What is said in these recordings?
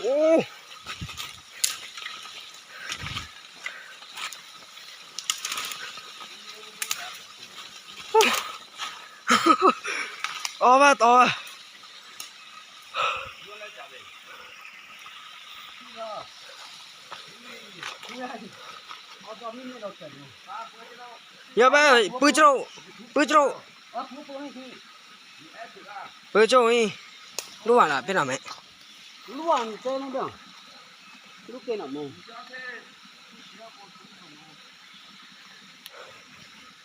ໂອ້ ອໍ ບາດ ອໍ ບາດ. ຢາໄປ ປືໂຈ ປືໂຈ ປືໂຈ ນີ້ ລູກວ່າລະເປັນອະແມະ ລູກວ່າເຈົ້ານັ້ນເດີ້ ລູກເປັນອະແມະ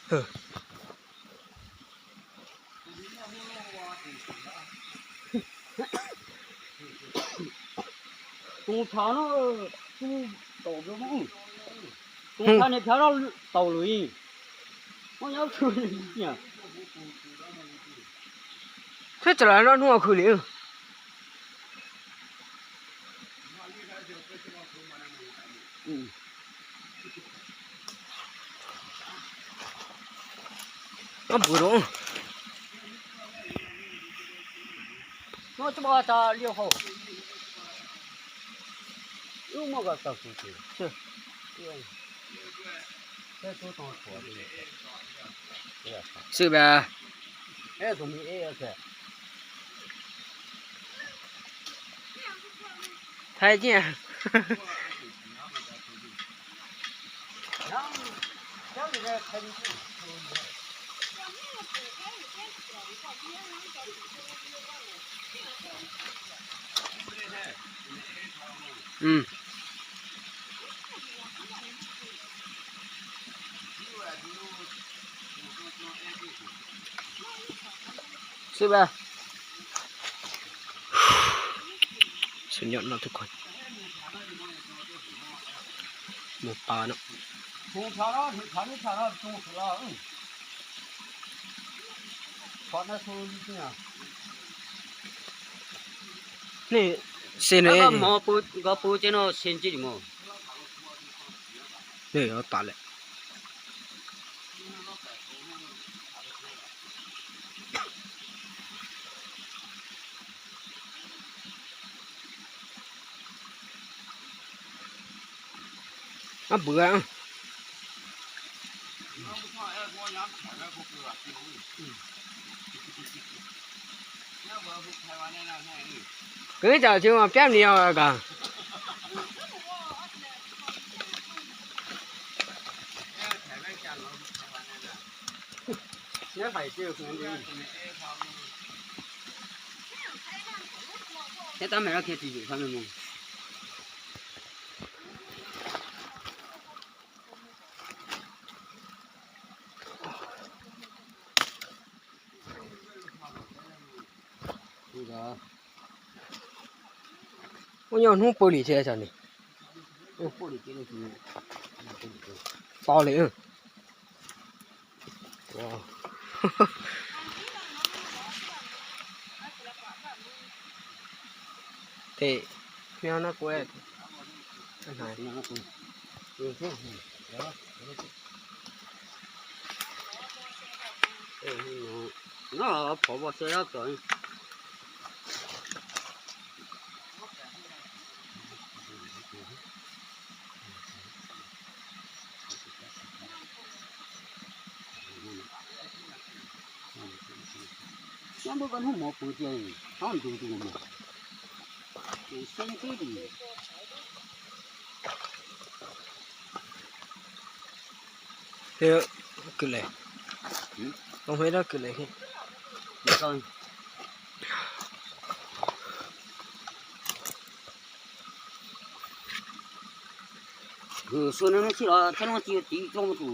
ເອີ. ຕອນເຊົ້າເນາະ ຕອນເຊົ້ານີ້ ເຊົ້າເລີຍ ມັນຍັງຄືນີ້ ຄືຈະລະນອນຫົວຄືນີ້. ອືມ ອຳເພີດອງ ໂນຈະບອກຈະລ້ຽວເຂົ້າ ຢູ່ມາກໍຕະກູເຕ ຊື້ແບບ ໄທເຈ້ຍ ອືມ ສຸດຍອດເນາະທຸກຄົນ ໝູປ່າເນາະ. ນີ້ເຊັນເອງ ກໍປູເຈໂນເຊັນຈິໂມ ນີ້ເອົາຕາແຫຼະ. ອາ ເບື່ອ ຄືເຈົ້າຊື່ມາແປ້ມດຽວກະ ແລ້ວໃຜເຈີເພື່ອນເດ້ ແຕ່ຕາມແມ່ນວ່າເຂດທີ່ຢູ່ທາງນັ້ນ. ໂອ້ຍ ຍອດຫູເປີລີແທ້ຊັ້ນນີ້ ໂອ້ ເປີລີເປັນຈັ່ງຊີ້ ຕໍ່ເລີຍ ເອີ ວ້າວ ເຕະ ແນວໜັກແວ້ ອັນຫາຍ ເອີ ເນາະ ພໍບໍ່ເສຍແລ້ວຕົວນີ້. ຍາມບໍ່ກັນຫູໝໍປືເຕີຍ ຕ້ອງດູດູໝໍ ເປັນເຊັນຄືດີ. ເອີ ຂຶ້ນເລີຍ ຫືມ ຕ້ອງເຮັດແລ້ວຂຶ້ນເລີຍ ເອີ ສ່ວນນັ້ນຊິລະ ຖ້ານ້ອງຊິຕີຕົງມາຕູ